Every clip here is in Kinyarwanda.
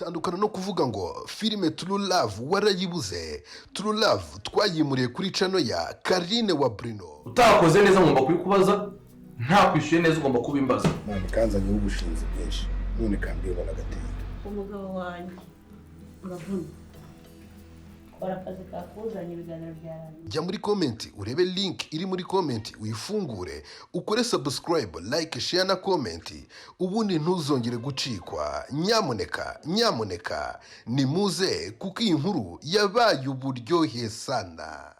Tandukana no kuvuga ngo filime True Love warayibuze. True Love twayimuriye kuri channel ya Karine wa Bruno. Utakoze neza ngomba kubikubaza, ntakwishyuye neza ugomba kubimbaza. None kanzanye ubushinzi bwinshi, none kambwirwa n'agatinda. Umugabo wanjye uravuna, kora akazi kakuzanye, ibiganiro byarangiye. Jya muri comment urebe link iri muri comment, uyifungure, ukore subscribe, like, share na comment, ubundi ntuzongere gucikwa. Nyamuneka nyamuneka nimuze, kuko iyi nkuru yabaye uburyohe sana.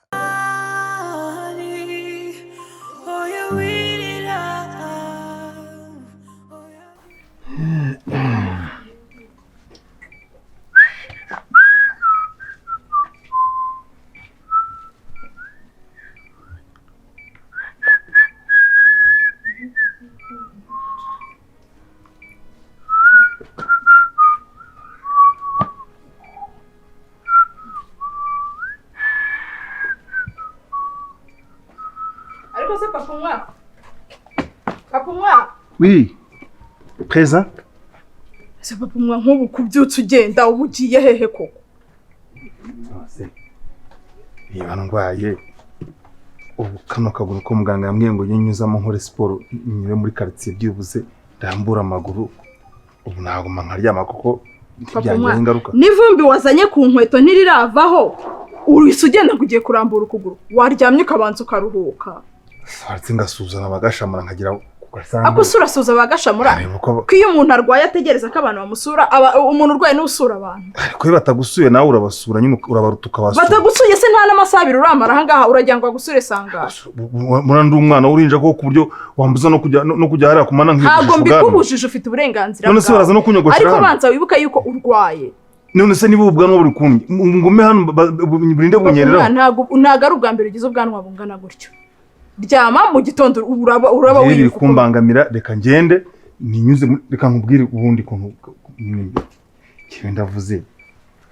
Ariko se papa umwa, papa umwa. Oui, présent. Ese papa umwa, nk'ubu kubyutsa ugenda, uba ugiye hehe koko? Niba ndwaye, ubu kano kaguru ko muganga yambwiye ngo njye nyuzamo nkore siporo, nyure muri quartier byibuze ndambura amaguru, ubu naguma nkaryama kuko Papa ntibyangiraho umwa, ingaruka. N'ivumbi wazanye ku nkweto ntiriravaho, uhise ugenda ngo ugiye kurambura ukuguru. Waryamye ukabanza ukaruhuka. Saretse ngasuzana bagashamura nkagira ku gasambu. Ako usura suza bagashamura? Areba uko Ko iyo umuntu arwaye ategereza ko abantu bamusura, umuntu urwaye niwe usura abantu. Ariko iyo batagusuye nawe urabasura nyine, urabaruta ukabasura. Batagusuye se nta n'amasaha 2 uramara ahangaha, uragira ngo bagusure sangahe? Mura ndi umwana w'uruhinja koko ku buryo wambuza no kujya hariya kumana Ntabwo nkiyogosha ubwanwa? mbikubujije, ufite uburenganzira None se bwawe. baraza no kunyogoshera Ariko hano? banza wibuke yuko urwaye. None se niba ubwanwa buri kumye, ngume hano burinde bunyereraho? Ntabwo ari ubwa mbere ugize ubwanwa bungana gutyo. Ryama, mu gitondo uraba Rero biri wibuka uko- kumbangamira, reka ngende ninyuze reka nkubwire ubundi kuntu kibe ndavuze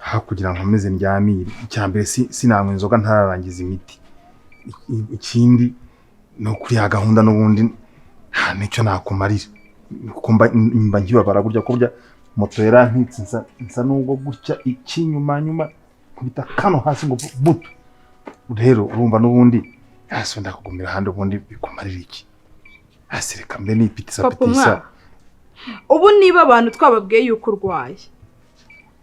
aha kugira ngo nkomeze ndyamire. Icya mbere sinanywa inzoga ntararangiza imiti. Ikindi ni ukuri ya gahunda n'ubundi nta n'icyo nakumarira, kuko mba nkibabara gutya, kurya moto yarampitse nsa n'ubwo gutya ikinyuma nyuma nkubita kano hasi ngo butu. Rero urumva n'ubundi hasi ndakugumira ahandi, ubundi bikumarira iki? Hasi reka mbe nipitisa Papa pitisa. umwana, ubu niba abantu twababwiye yuko urwaye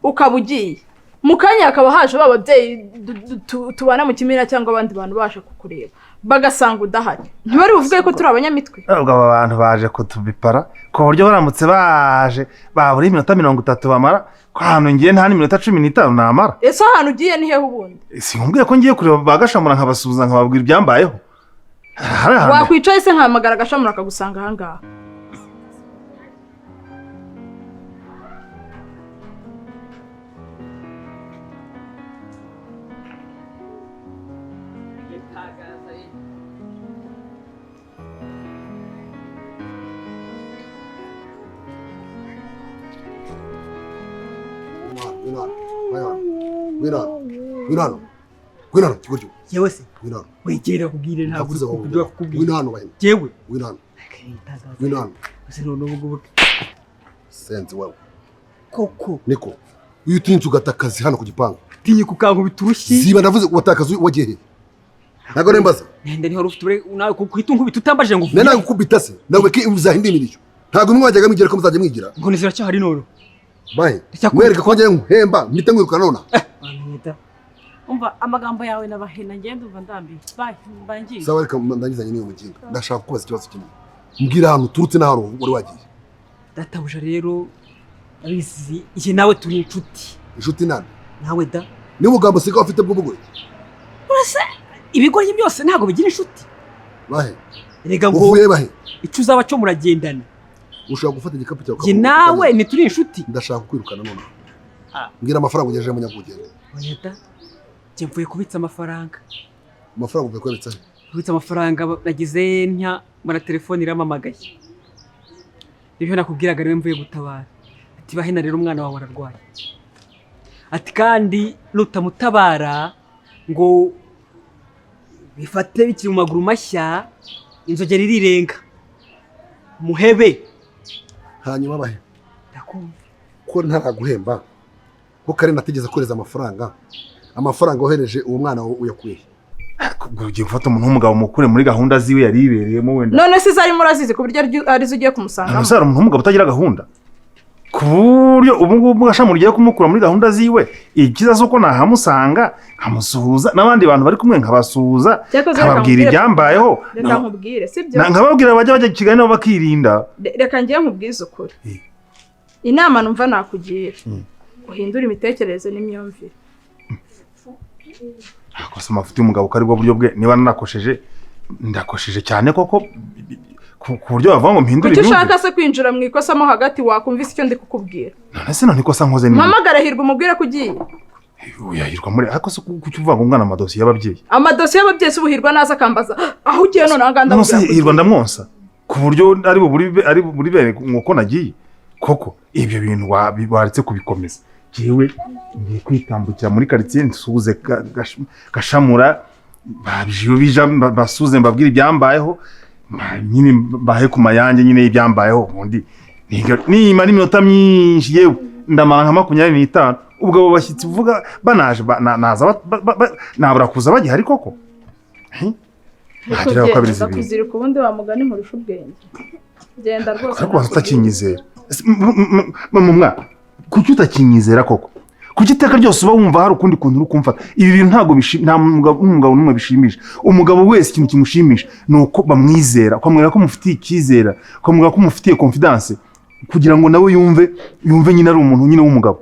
ukaba ugiye, mu kanya hakaba haje ba babyeyi tubana mu kimina cyangwa abandi bantu baje kukureba bagasanga udahari, ntibari buvuge ko turi abanyamitwe? Ubwo aba bantu baje kutubipara ku buryo baramutse baje babura iminota 30 bamara ko ahantu ngiye nta n'iminota 15 namara. Ese ahantu ugiye ni hehe ubundi? Sinkubwiye ko ngiye kureba bagashamura nkabasuhuza nkababwira ibyambayeho? Hari ahantu Wakwicaye se nkahamagara agashamura akagusanga ahangaha. Ngwino hano, ngwino hano, ngwino hano, ngwino hano, kigoryi. Yewe se. Ngwino hano. Wegera kubwire, ntabwo Ndakuze ngo uri ngwino kukubwira. hano bahena. Yewe. Ngwino hano, ngwino hano. Ese none ubu ngubu Senzi wewe. Koko. Niko uyu utinyutse ugata akazi hano ku gipangu. Tinye kukankubita urushyi. Ziba ndavuze, watakaza wagiye he? Ntabwo nembaza. Nende niho ufite ubure nawe kuhita unkubita utambajije ngo Nari nagukubita se nawe ki uzahinda imirishyo? Ntabwo imwe mwajyaga mwigira ko muzajya mwigira. Inkoni ziracyahari none. Bahe. Ndacyakubita. Mwereke ko njye nkuhemba mpite nkwirukana nona. Bamwita. Umva amagambo yawe nabahena, ngenda umva ndambiwe, bayi mbangiye. Sawa, reka ndangizanye n'iyo muginga. Ndashaka kukubaza ikibazo kimwe. Mbwira ahantu uturutse n'ahantu wari wagiye. Databuja rero abizi, njye nawe turi inshuti. Inshuti nande? Nawe da. Niba ugambo usigaye ufite bw'ubugore. Urase ibigoryi byose ntabwo bigira inshuti. Bahe. Erega ngo Uvuye bahe? icyo uzaba cyo muragendana. Ushobora gufata igikapu cyawe Njye nawe ntituri inshuti. Ndashaka kukwirukana none. Ah. Mbwira amafaranga ugejeje mu nyakugenda. Oya da. Njye mvuye kubitsa amafaranga. Amafaranga uvuye kubitsa he? Kubitsa amafaranga nagize ntya mbona telefone iramamagaye. Nibyo nakubwiraga rero, mvuye gutabara. Ati bahena rero umwana wawe ararwaye. Ati kandi nutamutabara ngo bifate bikiri mu maguru mashya, inzogera irirenga. Muhebe. Hanyuma bahe. Ndakumva. Ko ntaraguhemba. Ko kare natigeze kohereza amafaranga, amafaranga wohereje uwo mwana uyakuye? Ugiye gufata umuntu w'umugabo mukure muri gahunda ziwe yari yibereyemo wenda. None se zarimo urazizi ku buryo arizo ugiye kumusangamo? None se hari umuntu w'umugabo utagira gahunda? Ku buryo ubu ngubu Gashamura ugiye kumukura muri gahunda ziwe, icyiza si uko nahamusanga nkamusuhuza n'abandi bantu bari kumwe nkabasuhuza, nkababwira ibyambayeho, Reka nkubwire, sibyo? nkababwira bajya bajya Kigali nabo bakirinda. Reka ngiye nkubwize ukuri. Inama numva nakugira, uhindure imitekerereze n'imyumvire. Akosa amafuti y'umugabo ko aribwo buryo bwe, niba narakosheje ndakosheje cyane koko ku buryo bavuga ngo mpindure Kuki ushaka se kwinjira mu ikosa mo hagati wakumvise icyo ndi kukubwira? None se none ikosa nkoze ni Mpamagara Hirwa umubwire ko ugiye. Uyahirwa muri ariko se kuki uvuga ngo umwana amadosiye y'ababyeyi? Amadosiye y'ababyeyi se ubuhirwa naza akambaza aho ugiye none aha ndamubwira. Hirwa ndamwonsa ku buryo ari buri bene nk'uko nagiye koko. Ibyo bintu waretse kubikomeza. Jewe ngiye kwitambukira muri quartier nsuhuze Gashamura babije basuze mbabwira ibyambayeho, nyine bahe ku mayange nyine ibyambayeho, ubundi nimara iminota myinshi yewe ndamara nka 25 ubwo abo bashyitsi uvuga banaje naza nabura kuza bagihari koko. Ntagira bakabiriza ibintu. Kuzirika ubundi wamugani nkurusha ubwenge. Genda rwose. Ariko utakinyizera. Mwa kuki utakinyizera koko? Kuki iteka ryose uba wumva hari ukundi kuntu uri kumfata? Ibi bintu ntabwo nta mugabo n'umwe bishimisha. Umugabo wese ikintu kimushimisha ni uko bamwizera, ukamwereka ko mufitiye icyizere, ukamwereka ko mufitiye confidence, kugira ngo nawe yumve nyine ari umuntu nyine w'umugabo.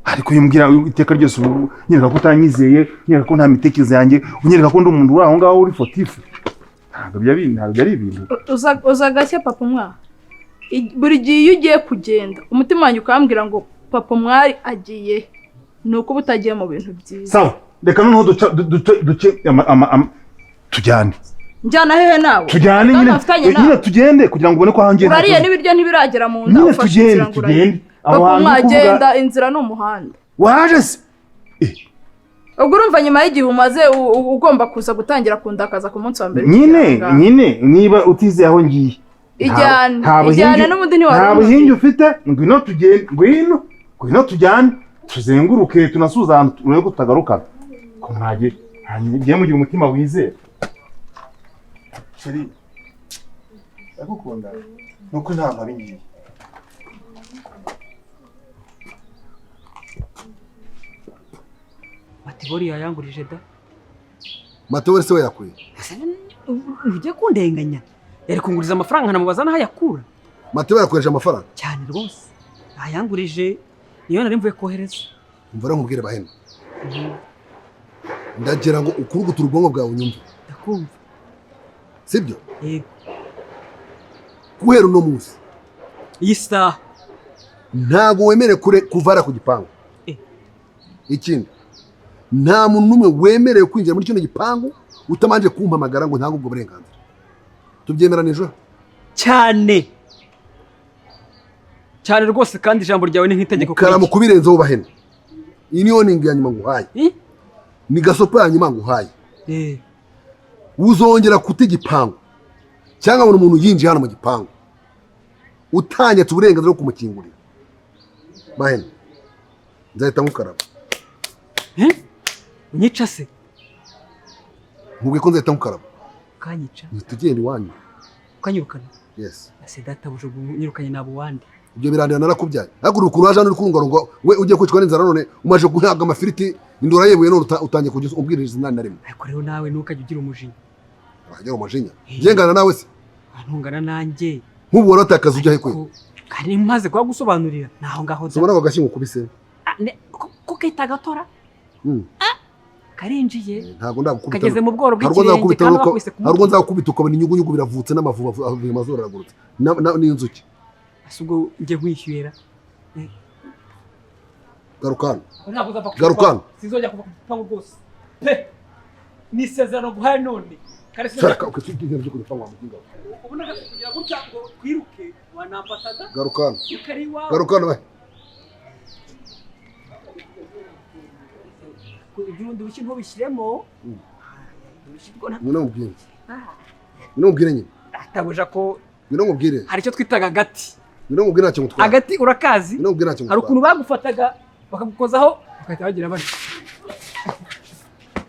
Ariko yumbwira iteka ryose unyereka ko utanyizeye, unyereka ko nta mitekerereze yanjye, unyereka ko ndi umuntu uri aho ngaho uri fotifu. Ntabwo byari ibintu. Uza gashya papa mwa. Buri gihe iyo ugiye kugenda umutima wanjye ukambwira ngo papa mwari agiye, ni uko utagiye mu bintu byiza. Sawa, reka noneho duce tujyane. Njyana hehe nawe? Tujyane nyine tugende kugira ngo ubone ko hangiye. Urariye n'ibiryo ntibiragera mu nda, ufashe inzira ngo urariye. Papa mwagenda inzira ni umuhanda. Waje se? Ubwo urumva nyuma y'igihe umaze ugomba kuza gutangira kundakaza ku munsi wa mbere. Nyine niba utizeye aho ngiye. Ijyane n'ubundi ntiwari. Nta buhinge ufite, ngwino tugende, ngwino tujyane, tuzenguruke tunasuza ahantu urebe ko tutagarukana. Ko ntagiye mugira umutima wizera. Sheri, ndagukunda nuko nta mabi ngiye. Matibori yayangurije da. Matibori se we yakuye? Ujye kundenganya. Yari kunguriza amafaranga nkamubaza naho ayakura. Matibori yakoresha amafaranga? Cyane rwose. Ayangurije niyo nari mvuye kohereza. Umva nkubwire Bahena. Ndagira ngo ukurugutura ubwonko bwawe unyumve. Ndakumva. Sibyo? Yego. Guhera uno munsi. Iyi saha. Ntago wemerewe kuvara ku gipangu. Ikindi, nta muntu n'umwe wemerewe kwinjira muri kino gipangu utamanje kumpamagara ngo ntange ubwo burenganzira. Tubyemeranije? Cyane. Cyane rwose, kandi ijambo ryawe ni nk'itegeko kuri. Karamu kubirenzeho Bahena. Iyi niyo ningi ya nyuma nguhaye. Ni gasopo ya nyuma nguhaye. Uzongera kuta igipangu cyangwa ngo umuntu yinjiye hano mu gipangu utanyatse uburenganzira bwo kumukingurira, Bahena nzahita nkukaraba. Unyica se? Nkubwiye ko nzahita nkukaraba. Ukanyica? Tugenda iwanyu. Ukanyirukana? Yes. Ase data bujugu nyirukanye nabo wande. Ibyo birandira narakubyaye. Ariko uri ukuntu waje hano uri kurungarunga we ugiye kwicwa n'inzara none umaje guhabwa amafiriti indura yebuye none utangiye kujya ubwiriza nani na rimwe. Ariko rero nawe ntukajye ugira umujinya. Wagira umujinya? Ngengana nawe se? Ntungana nanjye. Nk'ubu waratakaza ujya he kwe? Kandi maze kwagusobanurira naho ngaho. Sobona ako gashyingo kubise. Ko kita gatora? Karinjiye. Ntago ndagukubita. Kageze mu bworo bw'ikirenge kandi bakubise ku mutwe. Harwo nzakubita ukabona inyugunyugu biravutse n'amavuba avuye amazuru aragurutse. N'inzuki. Asubwo ngiye nkwishyura. Garukana. Garukana. Sinzongera kuva ku gipangu rwose. Pe. Ni isezerano guhaye none. Saraka ukitsinda byo kugipangu wa muginga. Ubona kugira gutya ngo twiruke wanamfataga. Garukana. Garukana we. Ibyo ubuki ntubishyiremo. Ngwino nkubwire. Ngwino nkubwire nyine. Atabuja ko Ngwino nkubwire. Hari icyo twitaga agati. Ngwino nkubwire ntacyo ngutwara. Agati urakazi? Ngwino nkubwire ntacyo ngutwara. Hari ukuntu bagufataga Bakagukozaho bakahita bagira bati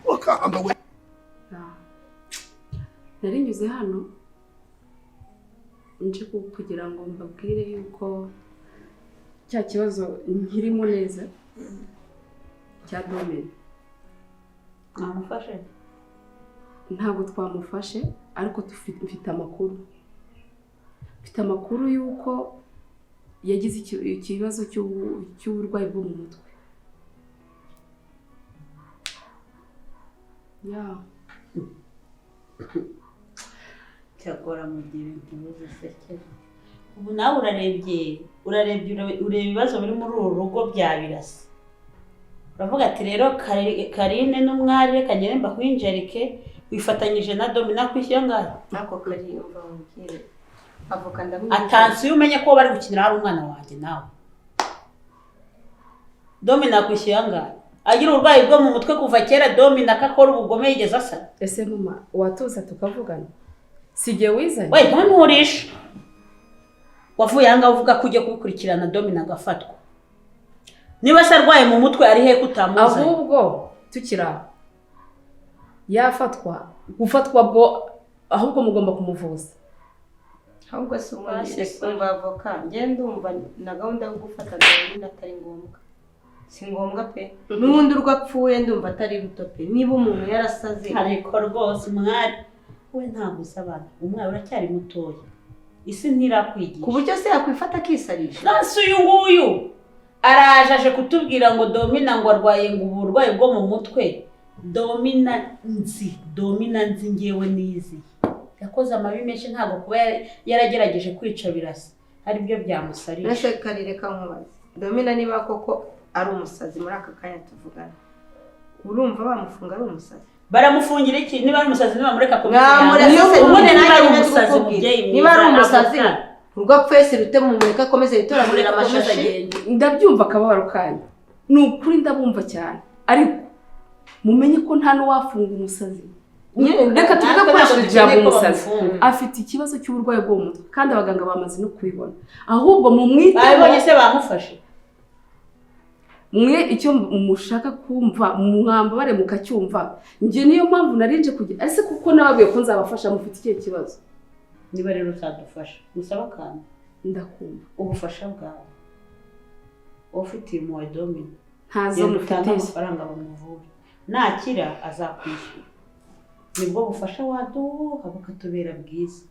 wakamba we. Nari nyuze hano nje kugira ngo mbabwire yuko cya kibazo nkirimo neza cya Domina. Mwamufashe? Ntabwo twamufashe, ariko mfite amakuru. Mfite amakuru yuko yagize ikibazo cy'uburwayi bwo mu mutwe. Ya. Cyakora mugira inkuru zisekeje. Ubu nawe urarebye ureba ibibazo biri muri uru rugo bya Birasa. Uravuga ati rero Karine n'umwari reka ngende mbahwinjerike, wifatanyije na Domina kwishyura ngahe? Nako kari umva mubwire. Avoka ndamwibuka. Atansiyo umenye ko bari gukinira hari umwana wanjye nawe. Domina kwishyura ngahe? Agira uburwayi bwo mu mutwe kuva kera. Domina akakora ubugome yigeze asa. Ese mama watuza tukavugana? Si jye wizanye? We ntunturishe. Wavuye aha ngaha uvuga ko ugiye kubikurikirana Domina agafatwa. Niba se arwaye mu mutwe ari he kutamuzanye? Ahubwo tukiri aho yafatwa, gufatwa bwo ahubwo mugomba kumuvuza. Ahubwo si umva avoka, njye ndumva na gahunda yo gufata Domina atari ngombwa. Si ngombwa pe. N'ubundi urwo apfuye ndumva atari ruto pe. Niba umuntu yarasaze. Ariko rwose umwari we ntabwo usabana. Umwari uracyari mutoya. Isi ntirakwigisha. Ku buryo se yakwifata akisarisha. Nasi uyu nguyu araje aje kutubwira ngo Domina ngo arwaye ngo uburwayi bwo mu mutwe. Domina nzi ngewe nizi. Yakoze amabi menshi, ntabwo kuba yaragerageje kwica Birasa ari byo byamusarisha. Nese Karire kankubaze. Domina niba koko ari umusazi muri aka kanya tuvugana, urumva bamufunga ari umusazi? Baramufungira iki? Niba ari umusazi nibamureka komeza. Ubundi niba ari umusazi mubyeyi, niba ari umusazi urwo apfuye si rute mumureka akomeze yitoragurira amashashi. Ndabyumva akababaro kanyu, ni ukuri ndabumva cyane, ariko mumenye ko nta n'uwafunga umusazi. Reka tuvuge ko ijambo umusazi afite ikibazo cy'uburwayi bwo mu mutwe kandi abaganga bamaze no kubibona. Ahubwo mumwiteho. Babibonye se bamufashe? Mwe icyo mushaka kumva mwambabare mukacyumva. Njye niyo mpamvu narinje kugira ese kuko nababwiye ko nzabafasha. Mufite ikihe kibazo? Niba rero uzadufasha musaba akantu. Ndakumva. Ubufasha bwawe ufitiye impuhwe Domina, ntazo mufitiye, amafaranga bamuvure, nakira azakwishyura. Nibwo bufasha waduha bukatubera bwiza.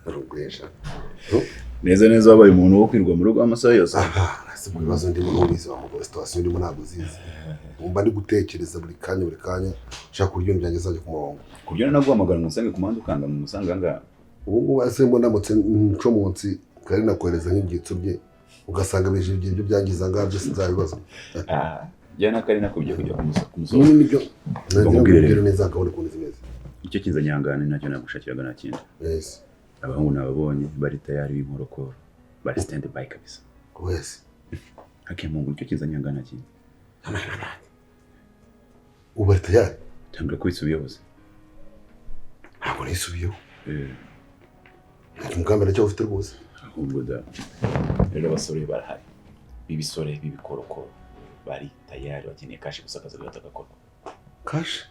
Rugwesha neza neza wabaye umuntu wo kwirwa mu rugo amasaha yose. Si mu bibazo ndimo n'ubizi wa mugabo, situation ndimo ntabwo uzizi. Umva ndi gutekereza buri kanya nshaka uburyo ibintu byanjye bizajya ku murongo. Ku buryo naguhamagara ngo nsange ku muhanda ukanga mu musanga ngaha. Ubu ngubu ese mbona ndamutse nco munsi kari nakohereza nk'ibyitso bye ugasanga bije ibyo byangiza ngaha byose nzabibazo. Jya na kari nakubwiye kujya kumusoza. Nyine nibyo nagira neza gahunda ukuntu zimeze. Icyo kinzanye ahangana nacyo nagushakiraga nta kindi. Yes. Abahungu nababonye bari tayari b'inkorokoro, bari stand by kabisa. Wese. Hake Mungu nicyo kinzanye ahangana nta kindi. Ubu bari tayari? Tambira ko wisubiyeho se. Ntabwo nisubiyeho. Umugambi nacyo ufite rwose. Ahubwo da. Rero abasore barahari. B'ibisore b'ibikorokoro bari tayari bakeneye cash gusa akazi gatagakorwa. Cash?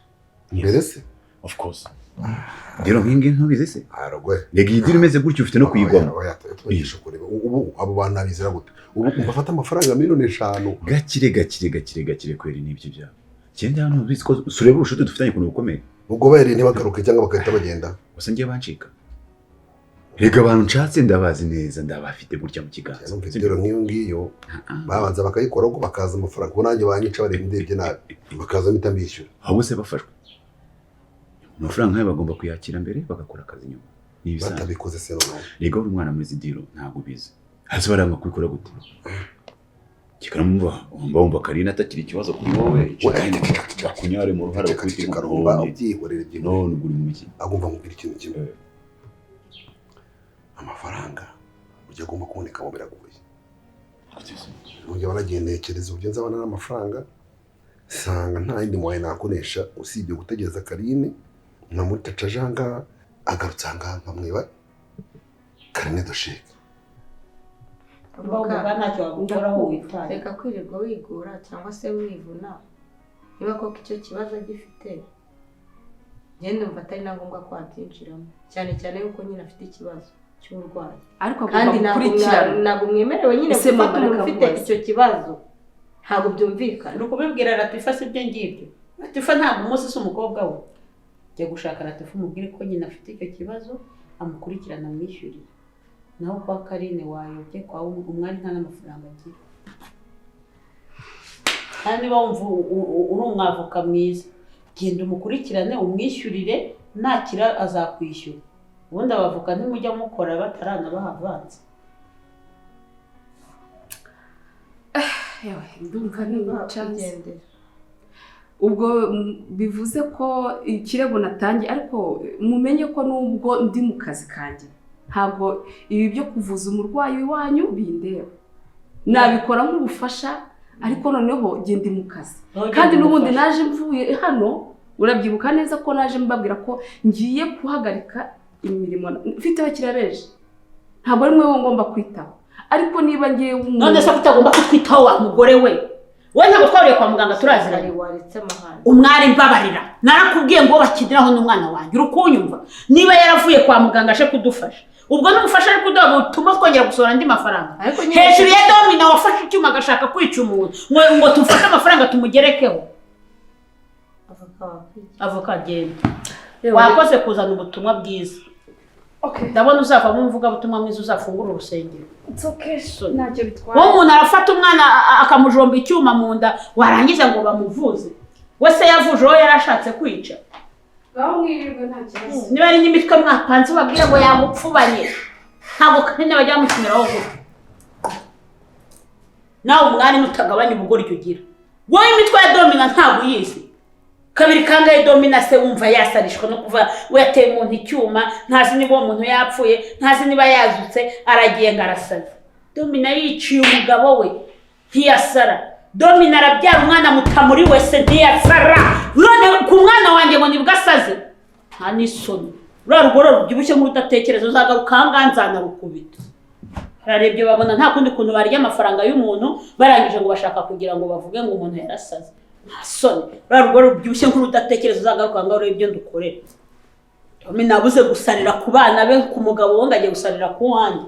Mbere se? Of course. Rero nkingi ntubizi se? Aragwe. Rega iyi deal imeze gutyo ufite no kuyigwamo. Oya, tubagisha kureba. Ubu abo bantu nabizera gute? Ubu bafata amafaranga miliyoni 5. Gakire gakire gakire gakire kweri n'ibyo byabo. Cyenda hano ubizi ko sureba ubushuti dufitanye ukuntu bukomeye. Ubwo bayeri ntibagaruke cyangwa bagahita bagenda. Gusa ngiye bancika. Rega abantu nshatse ndabazi neza ndabafite gutya mu kiganza. Rero nk'iyo ngiyo babanza bakayikora ubwo bakaza amafaranga ko nanjye banyica bareba ndebye nabi bakaza mpita mbishyura. Ahubwo se bafashwe. Amafaranga nk'ayo bagomba kuyakira mbere bagakora akazi nyuma. Ni ibisanzwe. Batabikoze se noneho. Rega uri umwana muri zidiro ntabwo ubizi. Hasi baranga kubikora gute? Kikaramumva wumva Karina atakiri ikibazo kuri wowe. Bakunyare mu ruhara bakubita Karumba ubyihorere byihorere. None uguri mu biki? Agomba nkubwira ikintu kimwe. Amafaranga ujya agomba kuboneka mu biragoye. Ujya waragiye ntekereza uburyo nzabona n'amafaranga sanga nta yindi mwaye nakoresha usibye gutegereza Karine nkamutaca janga agarutse ahangaha nkamwiba Karine dosheke. Mba ntacyo wagukoraho witaye. Reka kwirirwa wigora cyangwa se wivuna niba koko icyo kibazo agifite, njye ndumva atari na ngombwa ko wabyinjiramo, cyane cyane yuko nyine afite ikibazo cy'uburwayi. Ariko kandi agomba gukurikirana. Ntabwo mwemerewe nyine Ese gufata mama, umuntu reka ufite nkubaze. icyo kibazo, ntabwo byumvikana. Uri kubibwira Latifa si ibyo ngibyo. Latifa ntabwo umunsi si umukobwa we. Jya gushaka Latifa umubwire ko nyina afite icyo kibazo, amukurikirana amwishyurire. Naho kwa Karine wayobye, kwa umwari nta n'amafaranga agira. Kandi niba wumva uri umwavoka mwiza, genda umukurikirane umwishyurire, nakira azakwishyura. Ubundi abavoka ntimujya mukora bataranabaha avanze. Yewe, ndumva ni ubwo bivuze ko ikirego natangiye, ariko mumenye ko nubwo ndi mu kazi kanjye ntabwo ibi byo kuvuza umurwayi wanyu bindeba, nabikora nk'ubufasha, ariko noneho njye ndi mu kazi. Kandi n'ubundi naje mvuye hano, urabyibuka neza ko naje mbabwira ko ngiye guhagarika imirimo mfite abakiriya benshi, ntabwo ari mwe ngomba kwitaho. Ariko niba ngiye none se kutagomba kutwitaho wa mugore we, wowe ntabwo twahuriye kwa muganga turaziranye. Umwari mbabarira, narakubwiye ngo bakidiraho n'umwana wanjye, uri kunyumva? Niba yaravuye kwa muganga aje kudufasha, ubwo n'ubufasha ari kuduha butuma twongera gusohora andi mafaranga hejuru ya Domina wafashe icyuma agashaka kwica umuntu ngo tumufashe amafaranga tumugerekeho. Avoka genda, wakoze kuzana ubutumwa bwiza. Ndabona uzavamo umuvugabutumwa mwiza, uzafungura urusengero. Wowe umuntu arafata umwana akamujomba icyuma mu nda, warangiza ngo bamuvuze. We se yavuje uwo yarashatse kwica. Niba ari n'imitwe mwapanze ubabwire ngo yamupfubanye, ntabwo kandi bajya bamukiniraho gutya. Nawe umwari nutagabanya ubugoryi ugira. Wowe imitwe ya Domina ntabwo uyizi. Kabiri kangahe Domina se wumva yasarishwa no kuva we yateye umuntu icyuma, ntazi niba uwo muntu yapfuye, ntazi niba yazutse, aragiye ngo arasaza. Domina yiciye umugabo we ntiyasara. Domina arabyara umwana mutamuri wese ntiyasara. None ku mwana wanjye ngo nibwo asaze, nta n'isoni. Ruriya rugoro rubyibushye nk'urudatekereza, uzagaruka aha ngaha nzanarukubita. Bararebye babona nta kundi kuntu barya amafaranga y'umuntu, barangije ngo bashaka kugira ngo bavuge ngo umuntu yarasaze. Nta soni. Ruriya rugoro rubyibushye nk'urudatekereza, uzagaruka aha ngaha urebe ibyo ndukorera. Domina abuze gusarira ku bana be, ku mugabo we ngo agiye gusarira ku wanjye.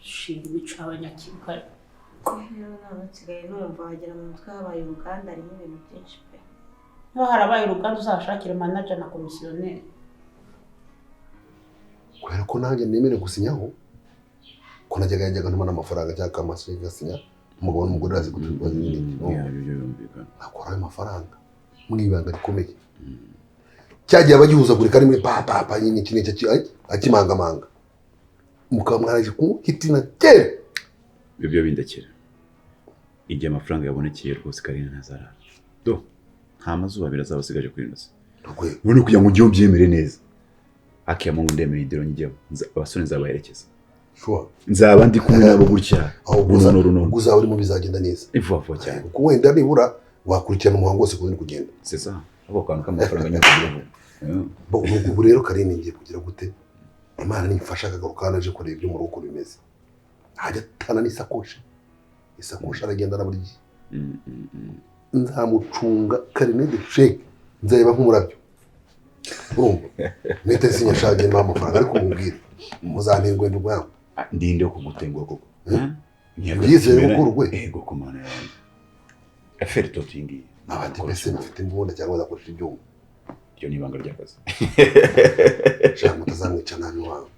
Shinga imico y'abanyakigali. Nsigaye numva wagira mu mutwe habaye uruganda, harimo ibintu byinshi pe. Niba harabaye uruganda uzahashakire manager na komisiyoneri. Kubera ko nanjye nemerewe gusinyaho, ko najyaga njyaga ntuma n'amafaranga cyangwa akamasa gasinya, umugabo n'umugore bazi gutuza nyine. Akora ayo mafaranga mu ibanga rikomeye. Cyagiye abagihuzagurika ari muri pa pa pa nyine iki n'iki akimangamanga. Mukaba mwaraje kumuhitina kera. Ibyo bindakira. Igihe amafaranga yabonekeye rwose Karine ntazarara. Do nta mazuba abiri azaba asigaje kuri ino si. None kugira ngo ujye ubyemere neza. Akiya mungu ndemera idero njyewe, abasore nzabaherekeza. Nzaba ndi kumwe nabo gutya. Ubwo uzaba urimo bizagenda neza. Vuba vuba cyane. Kuko wenda nibura wakurikirana umuhango wose kundi kugenda. C'est ça. Ako kantu k'amafaranga nyine kugira ngo. Ubu rero Karine ngiye kugira gute? Imana nimfasha akagaruka naje kureba ibyo mu rugo bimeze. Hajya atana n'isakoshi. Isakoshi aragenda na buri gihe. Nzamucunga Karine de chèque, nzareba nk'umurabyo. Urumva? Nite sinyashaje mba amafaranga ariko mubwire muzantengwe ndugwamo. Ndinde kugutenguha koko. Yizeye gukora urwe. Ego komana yanjye. Aferi toto ingi. Abandi bese bafite imbunda cyangwa bazakoresha ibyuma. Iryo ni ibanga ry'akazi. Shaka mutazamwica nabi wawe.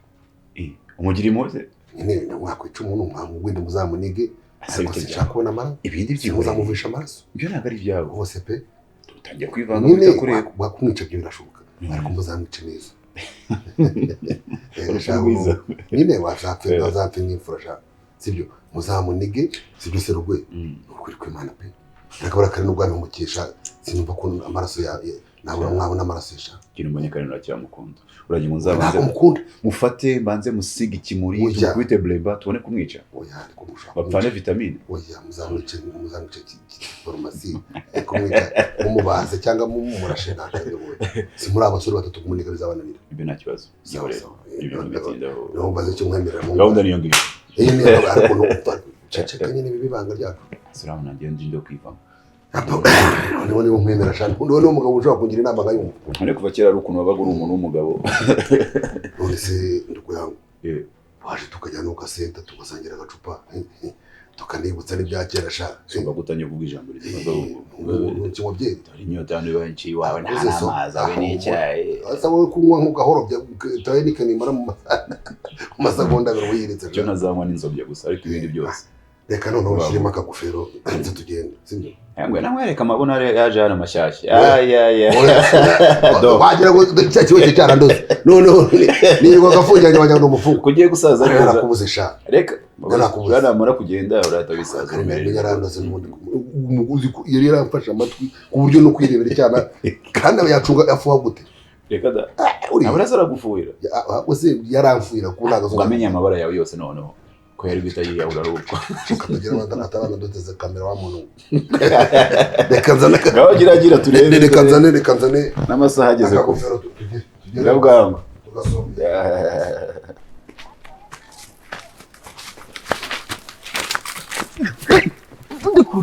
Umugira impuhwe. Nyine wakwica umuntu mwamugwinde muzamunige. Ariko sinshaka kubona amaraso. Ibindi byihorere. Muzamuvisha amaraso. Ibyo ntabwo ari ibyawe. Hose pe. Tutangiye kwivanga bitakureba. Wakumwica byo birashoboka. Ariko muzamwice neza. Nyine wazapfa wazapfa nk'imfura sha. Sibyo muzamunige sibyo se rugwe. Ukuri kw'Imana pe. Nakabura kare n'ubwo abimukisha sinumva ko amaraso ya nabura mwabona amaraso sha. Kintu mbonye kare nuracyamukunda. Uragira ngo nzabanze mukunda mufate mbanze musige ikimuri tumukubite bleba tubone kumwica. Oya ariko mushaka. Bapfane vitamine. Oya muzamwice farumasi kumwica mumubaze cyangwa mumurashe ntakabibonye. Si muri abasore batatu kumuniga bizabananira. Ibyo nta kibazo. Ibyo bitindaho. No mbaze cyo mwemerera mu. Gahunda niyo ngiyo. Iyi ni ariko numva ceceka nyine bibi banga ryacu. Surabona ngiye ndi ndo kwivamo. Noneho niba nkwemera cyane, noneho niba umugabo ushobora kungira inama nkayumva. None kuva kera ari ukuntu wabaga uri umuntu w'umugabo. None se ndukuyanga. Waje tukajya no kasenta tugasangira agacupa tukanibutsa n'ibya kera sha. Sumva gutangiye kuvuga ijambo rizima. Kinywa byeri. Dore inyota hano iba nci iwawe nta n'amazi abe n'icyayi. Asa wowe kunywa nk'ugahorobya tawe nikanimara mu masegonda abiri wiyiritse. Icyo ntazanywa n'inzobya gusa ariko ibindi byose. Reka noneho ushyiremo akagofero nze tugende, sibyo? Ngwe namwereka amabona yaje hano mashyashya. Ay ay ay. Wagira ngo cya kibazo cyarandoze. Noneho nirirwa gafungiranye wagira ngo umufungo. Kugiye gusaza neza. Narakubuze sha. Reka uranamara kugenda urahita wisaza. Umenye yarandoze n'ubundi. Umuguzi yari yaramfashe amatwi ku buryo no kwirebera icyana kandi yacunga afuha gute. Reka da. Aburaza aragufuhira. Ose yaramfuhira ku ntago. Wamenye amabara yawe yose noneho. Ko yari guhita yiyahura ari uko. Katagira abatarana duteze kamera wa muntu. Reka nzane ngaho gira gira turebe. Reka nzane reka nzane n'amasaha ageze ku. Ndabwanga.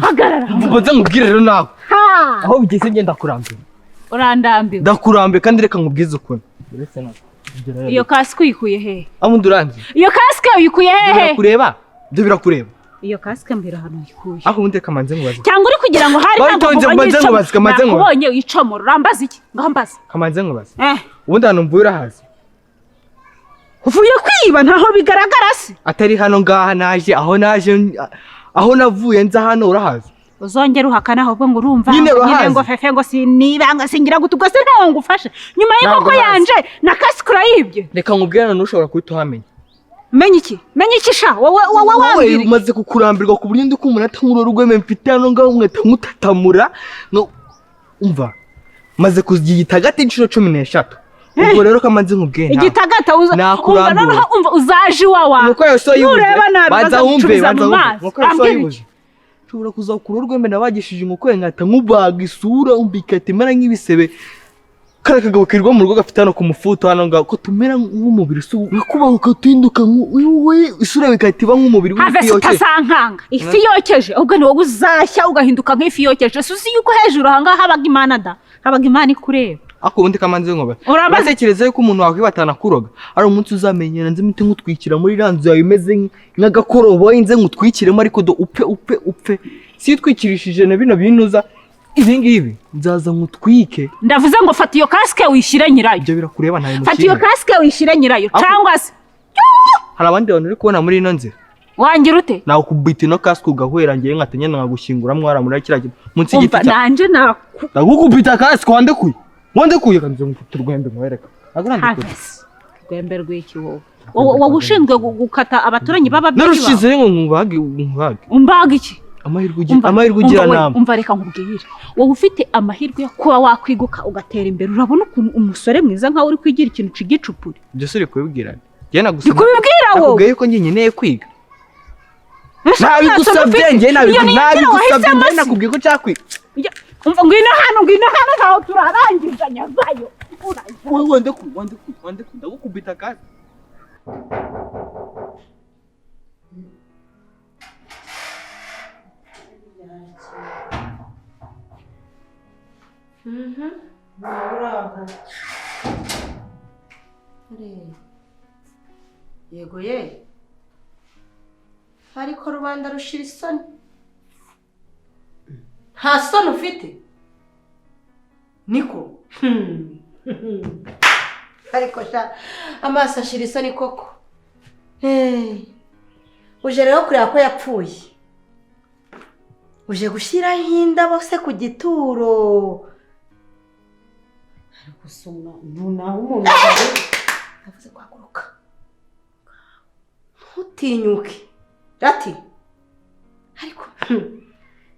Hagarara. Mbanza nkubwire rero nawe. Aho bigeze ngenda kurambira. Urandambiwe. Ndakurambiye kandi reka nkubwize ukuntu. Uretse nawe. Iyo kasike uyikuye hehe? Amundi uranzi. Iyo kasike uyikuye hehe? Birakureba? Ibyo birakureba. Iyo kasike mbira hano uyikuye. Aho ubundi reka manze nkubaze. Cyangwa uri kugira ngo hari ntabwo nakubonye uyicomora urambaza iki? Ngaho mbaza. Kamanze nkubaze. Ubundi hano mvuye urahazi. Uvuye kwiba ntaho bigaragara se? Atari hano ngaha naje aho naje aho navuye nza hano urahazi. Uzongera uhakana ahubwo ngo urumva nyine ngo fefe ngo sinibanga singira gutu ubwo se ntawo ngufashe nyuma y'inkoko yanje na kasike urayibye. Reka nkubwire none ushobora kuhita uhamenya. Menya iki? Menya iki sha? Wowe wowe wambwira. Umaze kukurambirwa ku buryo ndi kumuna tankura urweme mfite hano ngaho nkahita nkutatamura no umva maze kugitagata inshuro 13. Ubwo rero kamanze nkubwire. Igitagata uza umva noneho umva uzaje iwawa. Nureba nabi banza wumve banza wumve. Nshobora kuzakura urwembe nabagishije inkoko nkahita nkubaga isura umbikata imera nk'ibisebe. Kare kagabo kirirwa mu rugo gafite hano ku mufuto hano ngaho ko tumera nk'umubiri kubaho ukatinduka isura bikahita iba nk'umubiri w'ifi yokeje. Utazankanga ifi yokeje ubwo ni wowe uzashya ugahinduka nk'ifi yokeje. Uzi yuko hejuru aha ngaha habaga Imana da habaga Imana ikureba. Ako ubundi kamanze nkoba. Uratekereza yuko umuntu wakwibatana kuroga ari umunsi uzamenyera nze imiti nkutwikira muri ranzu yawe imeze nk'agakoroboyi nze nkutwikiremo ariko do upfe upfe upfe. Si utwikirishije na bino binuza ibi ngibi nzaza nkutwike. Ndavuze ngo fata iyo kasike wishyire nyirayo. Ibyo birakureba ntayo mukiri. Fata iyo kasike wishyire nyirayo cyangwa se hari abandi bantu uri kubona muri ino nzira. Wangira ute? Nawe kubita ino kasike ugahwera ngiye nkatenya nkagushyingura mwara muri kiriya munsi y'igiti. Umva nanje naku. Ndagukubita kasike wandekuye. Wandekuye kanze ngufite urwembe nkwereka. Ntabwo Rwembe rw'iki wowe? Wowe ushinzwe gukata abaturanyi baba by'iba. Narushize ngo nkubage nkubage. Umbaga iki? Amahirwe ugira nama. Umva reka nkubwire. Wowe ufite amahirwe yo kuba wakwiguka ugatera imbere urabona ukuntu umusore mwiza nkawe uri kwigira ikintu cigicupuri. Ibyo suri kubibwira. Njye nagusaba. Ndikubibwira wowe. Nakubwiye ko njye nkeneye kwiga. Nabigusabye njye nabigusabye njye nakubwiye ko nshaka kwiga. Umva ngwino hano ntaho turarangiza nyavayo. Wowe wandekuye ndagukubita kandi. Yego ye. Ariko rubanda rushira isoni. Nta soni ufite? Niko. Ariko sha amaso ashira isoni koko. Uje rero kureba ko yapfuye. Uje gushyiraho indabo se ku gituro. Ariko soma ntunaho umuntu ndavuze kwaguruka. Ntutinyuke. Rati. Ariko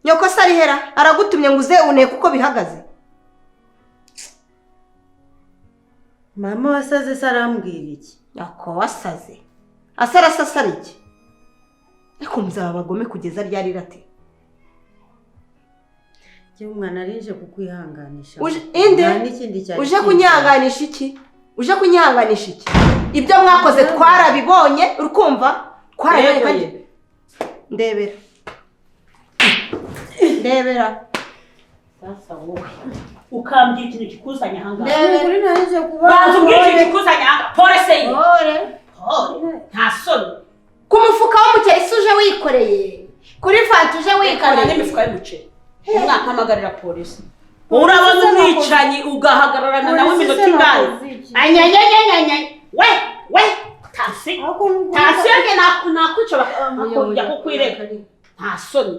nyoko se arihera aragutumye ngo uze uneke uko bihagaze. Mama wasaze se arambwira iki? Nyoko wasaze. Asarasasara iki? Ariko muzaba abagome kugeza ryari Rati? Njye umwana arije kukwihanganisha. Inde? Uje kunyihanganisha iki? Uje kunyihanganisha iki? Ibyo mwakoze twarabibonye urukumva? Kwaraye kandi ndebera. Ndebera. Sasa wowe ukambwira ikintu kikuzanye aha ngaha. Ndebera. Nari kuba. Banza umbwire ikintu kikuzanye aha ngaha. Pole se. Pole. Pole. Nta soni. Ku mufuka w'umuceri se uje wikoreye. Kuri fanta uje wikoreye. N'imifuka y'umuceri. Umwana mpamagarira polisi. Urabona umwicanyi ugahagararana nawe iminota ingahe? Anyanyanyanyanya. We we tasi. Tasi yanjye nakwica bakongera kukwireka. Nta soni.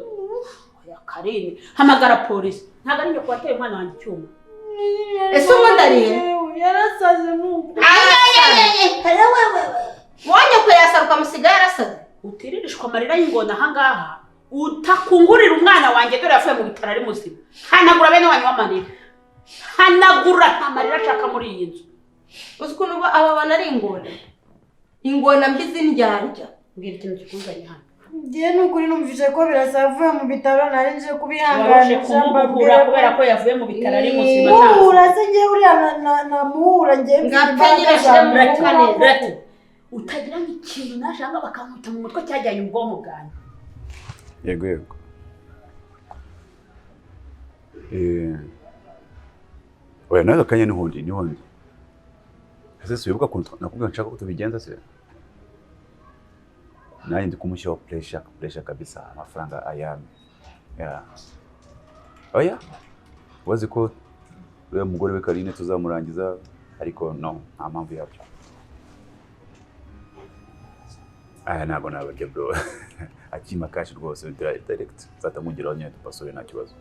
Oya Karine, hamagara polisi. Ntabwo ari njye kubatera umwana wanjye icyuma. Ese ubundi ari he? Yarasaze nuko. Wonye ko yasaruka musigaye yarasaze. Utiririshwa amarira y'ingona aha ngaha. Utakungurira umwana wanjye dore yavuye mu bitaro ari muzima. Hanagura bene wanyu w'amarira. Hanagura amarira ashaka muri iyi nzu. Uzi ukuntu aba bana ari ingona. Ingona mbi z'indyarya. Mbwira ikintu kikuzanye hano. Ngiye nukuri numvise ko Birasa yavuye mu bitaro nari nje kubihanganisha mbabwira kubera ko yavuye mu bitaro ari muzima. Muhura se ngiye uriya namuhura ngiye mfite imbaraga. Utagira nk'ikintu naje anga bakankuta mu mutwe cyajyanye ubwonko bwanjye. Yego yego. Oya nawe akanya nihondi nihondi. Ese sibuka kuntu nakubwira nshaka ko tubigenza se. Nanjye ndi kumushyiraho pressure pressure kabisa amafaranga ayame. Yeah. Oya wazi ko uriya mugore we Karine tuzamurangiza ariko no nta mpamvu yabyo. Aya ntabwo nabarya bro. Akima cash rwose direct nzatamugiraho nyine tupasore nta kibazo.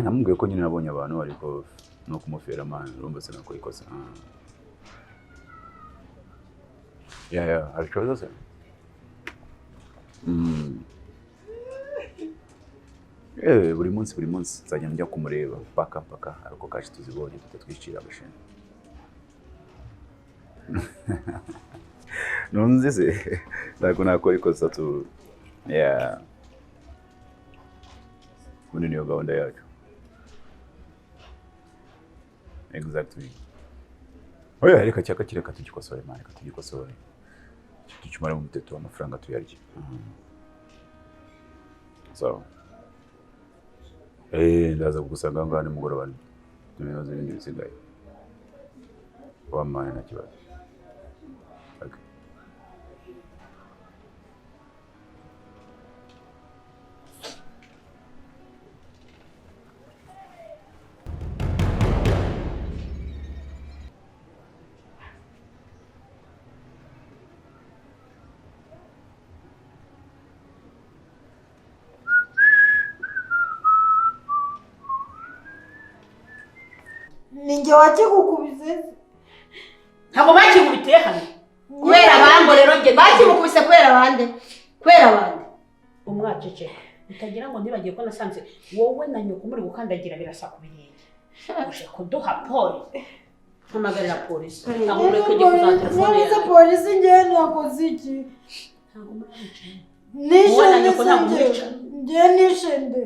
Namubwiye ko nyine nabonye abantu ariko no kumufera man urumva sinakora ikosa. Yeah, hari ikibazo se? Buri munsi nzajya njya kumureba paka paka ariko cash tuzibonye tutatwicira agashinga. Nunze se ntabwo nakora ikosa tu. Yeah. Ubundi niyo gahunda yacu. Exactly. Oya reka cyaka kireka tugikosore man, reka tugikosore. Tukimara mu muteto amafaranga tuyarye. So. Ndaza kugusanga ngaha nimugoroba. Tumebaza ibindi bisigaye. Wamana nta kibazo. Okay. Ninjye wakigukubise. Ntabwo bakigubitiye hano. Kubera abandi rero nge bakimukubise kubera abandi. Kubera abandi. Umwaceceka. Utagira ngo ntibagiye ko nasanze wowe na nyoko muri gukandagira Birasa ku birenge. Uje kuduha polisi. Mpamagarira polisi. Ntabwo ureke njye kuza telefone yawe. Polisi ngewe nakoze iki? Ntabwo murabica. Nishe ngewe nishe nde.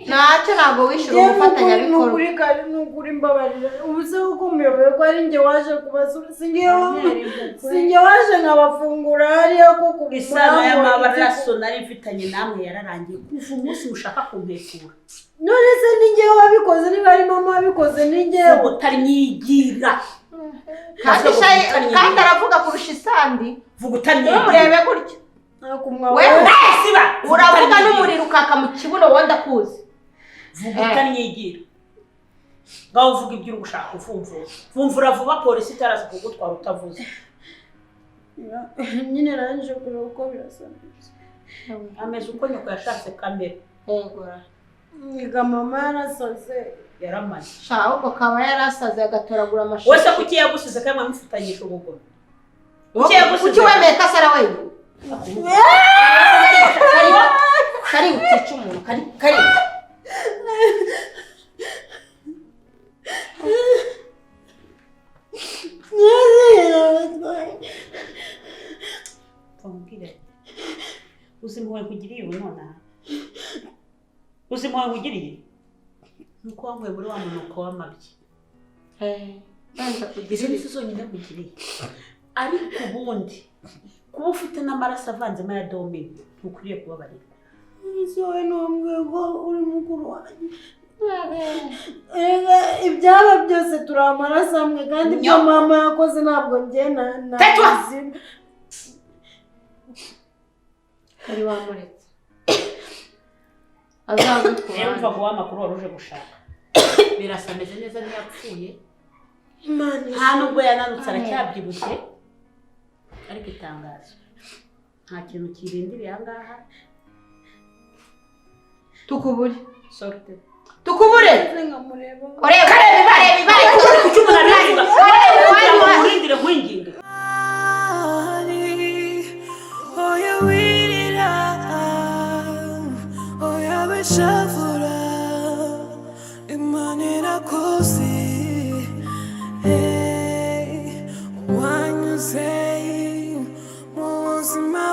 Ntacyo ntabwo wishyura umufatanyabikorwa. Nukuri kari nukuri mbabarira. Ubu se uko umuyoboye ko ari njye waje kubasura sinjye waje nkabafungura hariya kuko isano y'amabaraso nari mfitanye namwe yararangiye kuva umunsi mushaka kumpekura. None se ni njyewe wabikoze niba ari mama wabikoze ni njyewe. Utanyigira. Kandi aravuga kurusha isandi. Vuga utanyigira. Ntumurebe gutya. Wewe uravuga n'umuriro ukaka mu kibuno wenda kuzi. Vuga utanyigira. Ngaho uvuga ibyo uri gushaka uvumvura. Vumvura vuba polisi itaraza kugutwara utavuze. Nyine narangije kureba uko Birasa. Ameze uko nyoko yashatse kamera. Yego. Nyiga mama yarasaze. Yaramaze. Sha ahubwo kaba yarasaze agatoragura amashusho. Wese kuki yagusize kandi mwamufitanyije ubugome? Kuki wemeye ko asara wenyine? Kari utica umuntu kari kari. Mubwire uzi impuhwe nkugiriye ubu nonaha, uzi impuhwe nkugiriye nuko wankuye muri wa munuko w'amabyi. Izo nizo zonyine nkugiriye. Ariko ubundi kuba ufite n'amaraso avanzemo ya Domini, ntukwiriye kubabarirwa. Ese wowe ntumbwiye ko uri mukuru wanjye? Erega ibyaba byose turi amaraso amwe, kandi ibyo mama yakoze ntabwo njye nabizi. Kari wamuretse azaze ku Rero bandi. umva guha amakuru wari uje gushaka. Birasa ameze neza, ntiyapfuye, nta nubwo yananutse, aracyabyibushye. Ariko itangazo, nta kintu kirindiriye aha ngaha. Tukubure. Sorte. Tukubure. Nkamureba. Ureba, reba, reba. Kuki umuntu abivuga? Ureba. Kugira ngo nkurindire nkwinginge. Oya wirira, oya bishavura, Imana irakuzi. Hey, wanyuze mu buzima.